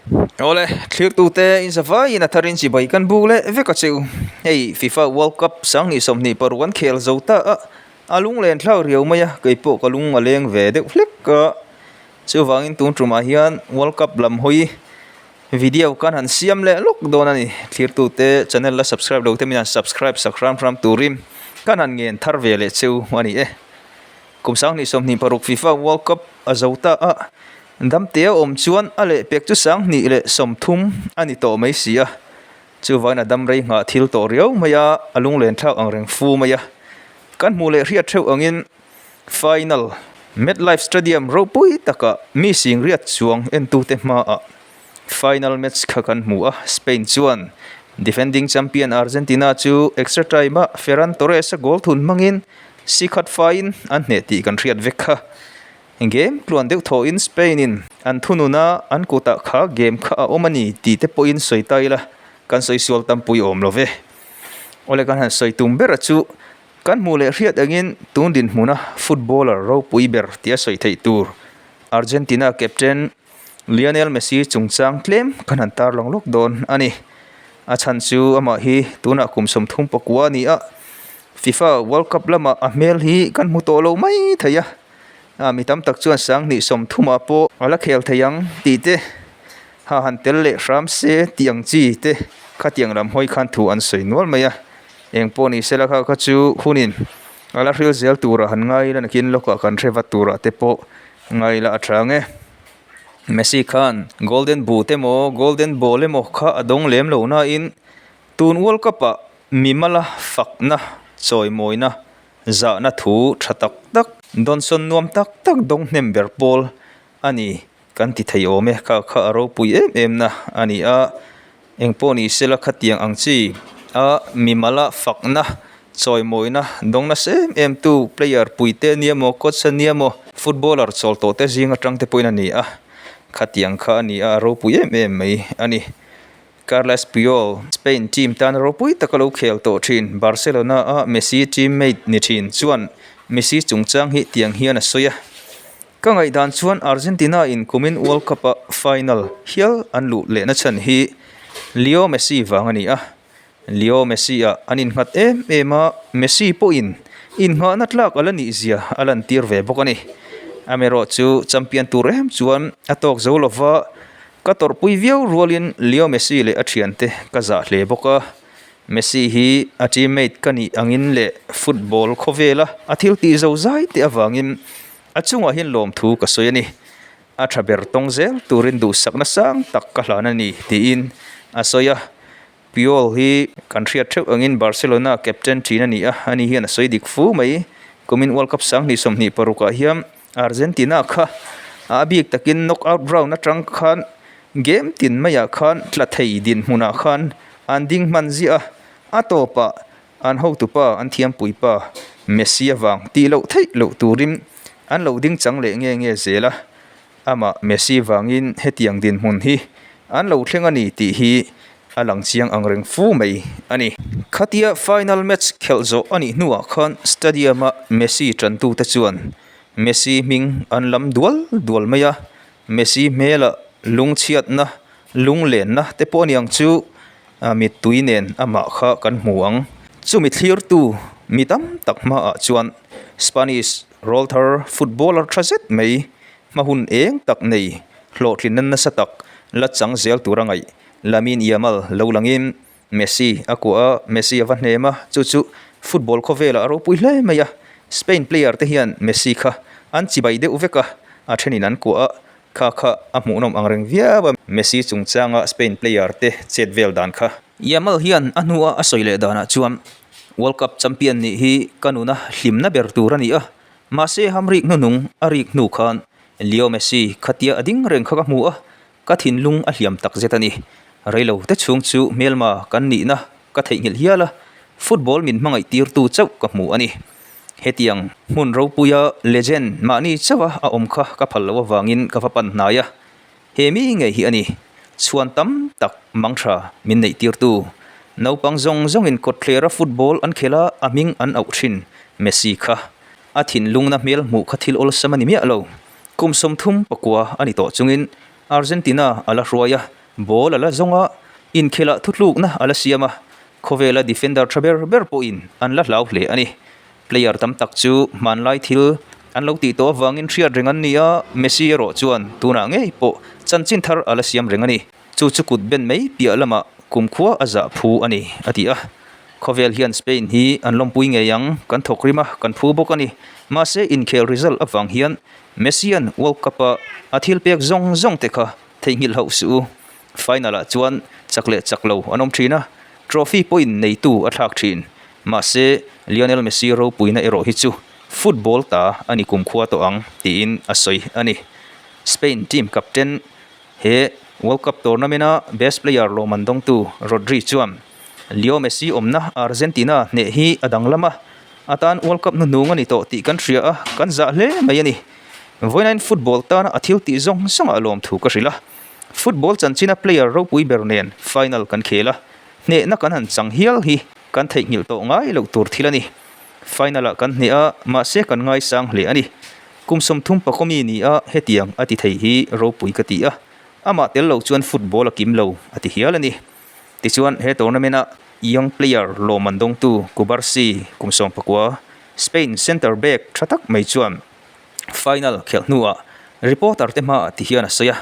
Awle, thlirtute in zavaiin a tharin chibai kan buk leh vek a cheu. Hei FIFA World Cup 2026 an khel zo ta a, a lunglen thlak riau mai a, kei pawh ka lung a leng ve deuh hlek a. Chuvangin tun tumah hian World Cup lam hawi video kan han siam leh lawk dawn a ni. Thlirtute channel la subscribe lo te min han subscribe sak hram hram turin kan han ngen thar ve leh cheu a ni e. Kum 2026 FIFA World Cup a zo ta a, Damtea awm chuan a lehpek chu 2030 a ni tawh mai si a, chuvangin a dam rei nghah thil tawh riau mai a, a lunglen thlak ang reng fu mai a. Kan hmuh leh hriat theuh angin final MetLife Stadium ropui takah mi singriat chuang entute hmaah final match kha kan hmu a, Spain chuan defending champion Argentina chu extra time-ah Ferran Torres-a goal thun hmangin si khat faiin an hneh tih kan hriat vek kha. Game tluan deuh thawhin Spain-in an thununa an kutah kha game kha a awm a ni tih te pawhin sawi ta ila kan sawi sual tampui awm lo ve. Awle kan han sawi tum ber a chu kan hmuh leh hriat angin tun dinhmuna footballer ropui ber tia sawi theih tur Argentina captain Lionel Messi chungchang tlem kan han tarlang lawk dawn a ni. A chhan chu amah hi tunah kum 39 a ni a, FIFA World Cup lamah a hmel hi kan hmu tawh lo mai thei a. A mi tam tak chuan 2030ah pawh a la khel thei ang tih te ha han tel leh hram se tih ang chi te khatiang lam hawi khan thu an sawi nual mai a. Eng pawh ni sela kha kha chu hunin a la hril zel turah han ngai ila nakin lawkah kan hre vat turah te pawh ngai ila a tha ang e. Messi khan Golden Boot emaw Golden Ball emaw kha a dawng lem lo nain tun World Cup ah mimala fakna chawimawina Zahna thu tha tak tak, dawnsawn nuam tak tak dawng hnem ber pawl a ni kan ti thei awm e. Kha kha a ropui em em na a ni a, engpawh ni sela khatiang ang chi a mimala fakna, chawimawina dawng nasa em em tu player puite ania maw, coach ania maw, footballer chawl tawh te zing atang te pawhin a ni a, khatiang kha a ni a, a ropui em em mai a ni. Carles Puyol, Spain team tan ropui taka lo khel tawh thin Barcelona-a Messi teammate ni thin chuan Messi chungchang hi tiang hian a sawi a, Ka ngaihdan chuan Argentina-in kumin World Cup-a final hial an luh lehna chhan hi Leo Messi vang a ni a. Leo Messi-ah an innghat em em a, Messi pawhin innghahna tlak a la nih zia a lantir ve bawk a ni. Amaherawhchu champion tur em chuan a tawk zo lova, Ka tawrhpui viau rualin Leo Messi leh a thiante ka zah hle bawk a, Messi hi a teammate ka nih angin leh football khawvela a thil tih zo zai te avangin a chungah hian lawmthu ka sawi a ni. A tha ber tawng zel turin duhsakna sang tak ka hlan a ni, tiin a sawi a. Puyol hi kan hriat theuh angin Barcelona captain thin a ni a, ani hian a sawi dik fu mai. Kumin World Cup 2026 ah hian Argentina kha a bik takin knockout round atang khan game tin maiah khan tla thei dinhmunah khan an ding hman ziah a, a tawpah an hotupa an thiampuipa Messi avang tih loh theih loh turin an lo ding chang leh nge nge zel a, amah Messi vangin hetiang dinhmun hi an lo thleng a ni tih hi a lang chiang ang reng fu mai a ni. Khatia final match khelh zawh a nih hnuah khan stadium-a Messi tantute chuan Messi hming an lam dual dual mai a, Messi hmela lungchhiatna, lunglenna te pawh a ni ang chu mittui nen amah kha kan hmu ang. Chumi thlirtu mi tam tak hmaah chuan Spanish rawlthar footballer tha zet mai hma hun eng tak nei hlawhtlinna nasa tak la chang zel tur a ngaih. Lamine Yamal lo langin Messi a kuah a, Messi a va hnem a, chu chu football khawvelah a ropui hle mai a. Spain player te hian Messi kha an chibai deuh vek a, a thenin an kuah a, kha kha a hmuhnawm ang reng viau a, Messi chungchanga Spain player te chet vel dan kha. Yamal hian a hnua a sawi leh danah chuan World Cup champion nih hi ka nuna hlimna ber tur a ni a, mahse hamrik hnunung a rik hnu khan Leo Messi khatia a ding reng kha ka hmu a, Ka thinlung a hliam tak zet a ni. Reilo te chhung chu hmelma kan nihna ka theihnghilh hial a, football min hmangaih tirtu chauh ka hmu a ni. Hetiang hmun ropuia legend mahni chauha a awm kha ka phal loh avangin ka va pan hnai a. He mi ngei hi a ni. Chhuan tam tak mangtha min neih tirtu. Naupang zawng zawngin kawtthlera football an khel a, a hming an auh thin Messi kha. A thinlungna hmel hmuh kha thil awlsam a ni miah lo. Kum 39 a ni tawh chungin Argentina a la hruai a. Ball a la zawng a, inkhelh ah thutlukna a la siam a, khawvela defender tha ber ber pawhin an la hlau hle a ni. Player tam tak chu hmanlai thil an lo tih tawh avangin hriat reng an ni a, Messi erawh chuan tunah ngei pawh chanchin thar a la siam reng a ni. Chu chu kut ben mai piah lamah kumkhua a zah phu a ni, a ti a. Khawvel hian Spain hi an lawmpui ngei ang, kan thawk rim a, kan phu bawk a ni. Mahse inkhel result avang hian Messi-a'n World Cup-a a thil pek zawng zawng te kha theihnghilh hauh suh u. Final-ah chuan chak leh chak lo an awm thin a, trophy pawhin neitu a thlak thin. Mahse, Lionel Messi ropuina erawh hi chu football ta a ni kumkhua tawh ang tiin a sawi a ni. Spain team captain he World Cup tournament-a best player lawmman dawngtu Rodri chuan Leo Messi awmna Argentina hneh hi a danglam a, a tan World Cup hnuhnung a ni tawh tih kan hria a, kan zah hle mai a ni. Vawiinain football tana a thil tih zawng zawngah lawmthu ka hrilh a, football chanchina player ropui ber nen final kan khel a, hnehna kan han chang hial hi kan theihnghilh tawh ngai loh tur thil a ni. Final-ah kan hneh a, mahse kan ngaisang hle a ni. Kum 30 pakawmi ni a hetiang a ti thei hi ropui ka ti a, amah tel lo chuan football a kim lo a ti hial a ni. Tichuan he tournament-a young player lawmman dawngtu Cubarsi kum 19, Spain centre back tha tak mai chuan final khelh hnuah reporter te hmaah ti hian a sawi a,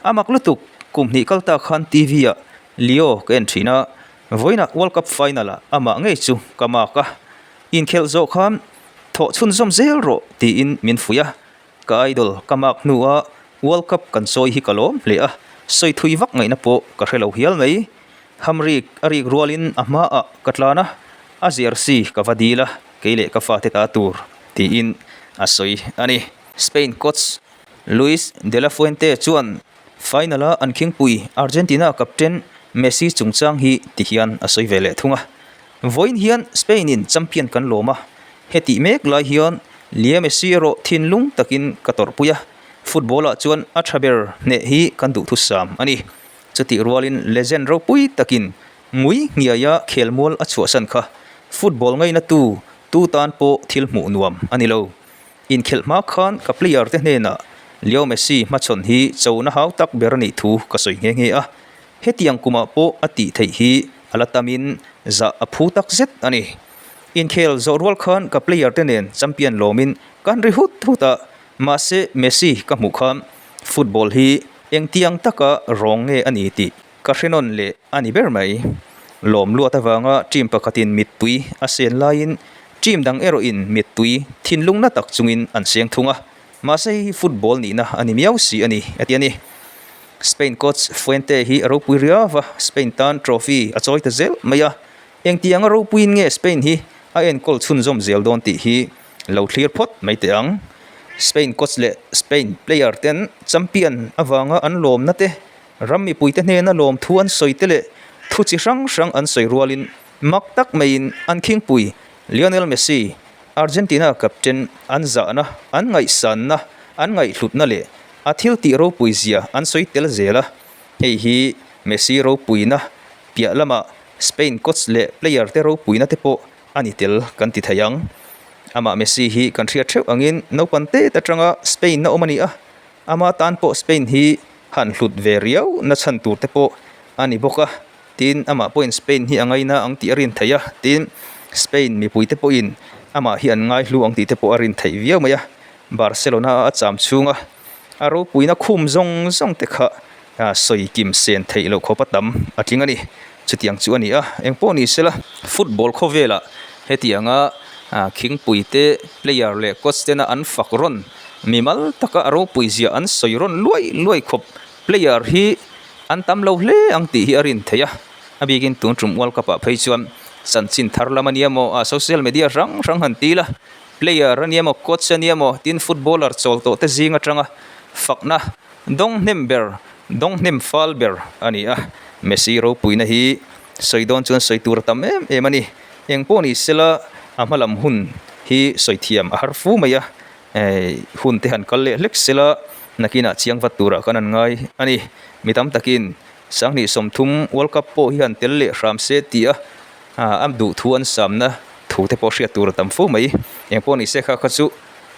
A mak lutuk, kum hnih kal ta khan TV-ah Leo ka en thin a, vawiinah World Cup final-ah amah ngei chu ka mak a, inkhelh zawh khan thawh chhunzawm zel rawh tiin min fuih a, ka idol ka mak hnuah World Cup kan sawi hi ka lawm hle a, sawi thui vak ngaihna pawh ka hre lo hial mai. Hamrik a rik rualin a hmaah ka tlan a, a jersey ka va dil a, kei leh ka fate ta tur tiin a sawi a ni. Spain coach Luis de la Fuente chuan final-a an khingpui Argentina captain Messi chungchang hi ti hian a sawi ve leh thung a. Vawiin hian Spain-in champion kan lawm a, hetih mek lai hian Leo Messi erawh thinlung takin ka tawrhpui a, football-ah chuan a tha ber hneh hi kan duhthusam a ni. Chutih rualin legend ropui takin ngui ngiaia khelmual a chhuahsan kha football ngaina tu tu tan pawh thil hmuh nuam a ni lo. Inkhelh hma khan ka player te hnenah Leo Messi hmachhawn hi chona hau tak ber a nih thu ka sawi nghe nghe a. Hetiang kumah pawh a tih theih hi a la tamin zah a phu tak zet a ni. Inkhel zawh rual khan ka player te nen champion lawmin kan ri hut hut a, mahse Messi ka hmuh khan football hi engtiang taka rawng nge a ni tih Ka hrenawn leh a ni ber mai. Lawm luat avanga team pakhatin mittui a sen laiin team dang erawhin mittui thinlung na tak chungin an seng thung a, mahse hei hi football nihna a ni miau si a ni, a ti a ni. Spain coach Fuente hi a ropui riau a, Spain tan trophy a chawi ta zel mai a, engtianga ropuiin nge Spain hi a enkawl chhunzawm zel dawn tih hi lo thlir phawt mai teh ang. Spain coach leh Spain player ten champion avanga an lawmna te Ram mipuite hnena lawmthu an sawi te leh thu chi hrang hrang an sawi rualin mak tak maiin an khingpui Lionel Messi, Argentina captain, an zahna, an ngaihsanna, an ngaihhlutna leh a thil tih ropui zia an sawi tel zel a. Hei hi Messi ropuina piah lamah Spain coach leh player te ropuina te pawh a ni tel kan ti thei ang. Amah Messi hi kan hriat theuh angin naupang tet atanga Spain a awm a ni a, Ama tan pawh Spain hi han hlut ve riau na chhan tur te pawh a ni bawk a, tin amah pawhin Spain hi a ngaina ang tih a rin theih a, tin Spain mipui te pawhin amah hi an ngaihlu ang tih te pawh a rin theih viau mai a, Barcelona a cham chhunga a ropuina khum zawng zawng te kha sawi kim sen theih loh khawp a tam a tling a ni. Chutiang chu a ni a, engpawh ni sela football khawvelah hetianga khingpui te player leh coach tena an fak rawn Mimal taka a ropui zia an sawi rawn luai luai khawp. Player hi an tam lo hle ang tih hi a rin theih a, a bikin tun tum World Cup ah phei chuan chanchin thar lam a nia maw, a social media hrang hrang han ti la, player a nia maw, coach a nia maw, tin footballer chawl tawh te zing atanga fakna dawng hnem ber, dawng hnem fal ber a ni a. Messi ropuina hi sawi dawn chuan sawi tur a tam em em a ni. Engpawh ni sela a hma lam hun hi sawi thiam a har fu mai a. Hun te han kal leh hlek sela nakinah chiang vat turah kan an ngai a ni. Mi tam takin 2030 World Cup pawh hi han tel leh hram se tih a a duh thu an samna thu te pawh hriat tur a tam fo mai. Engpawh ni se kha kha chu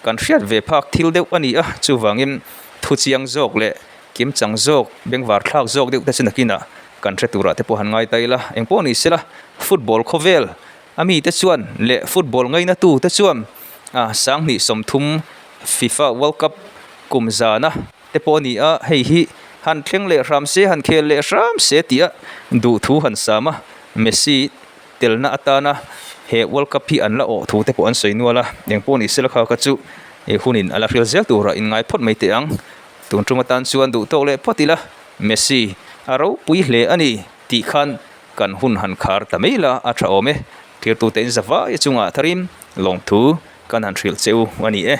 kan hriat ve phak thil deuh a ni a, chuvangin thu chiang zawk leh Kim chang zawk, bengvar thlak zawk deuh te chu nakinah kan hre turah te pawh han ngai ta ila. Engpawh ni sela, football khawvel a mite chuan leh football ngainatu te chuan 2030 FIFA World Cup kum zana te pawh a ni a, hei hi han thleng leh hram se, han khel leh hram se tia duhthu han sam a, Messi telna atana he World Cup hi an la awh thu te pawh an sawi nual a, engpawh ni sela kha kha chu hunin a la hrial zel turah inngai phawt mai teh ang. Tun tum atan chuan duh tawk leh phawt ila, Messi a ropui hle a ni tih khan kan hun han khar ta mai la a tha awm e. Thirtute in zavai chungah tharin lawmthu kan han hrilh che u a ni e.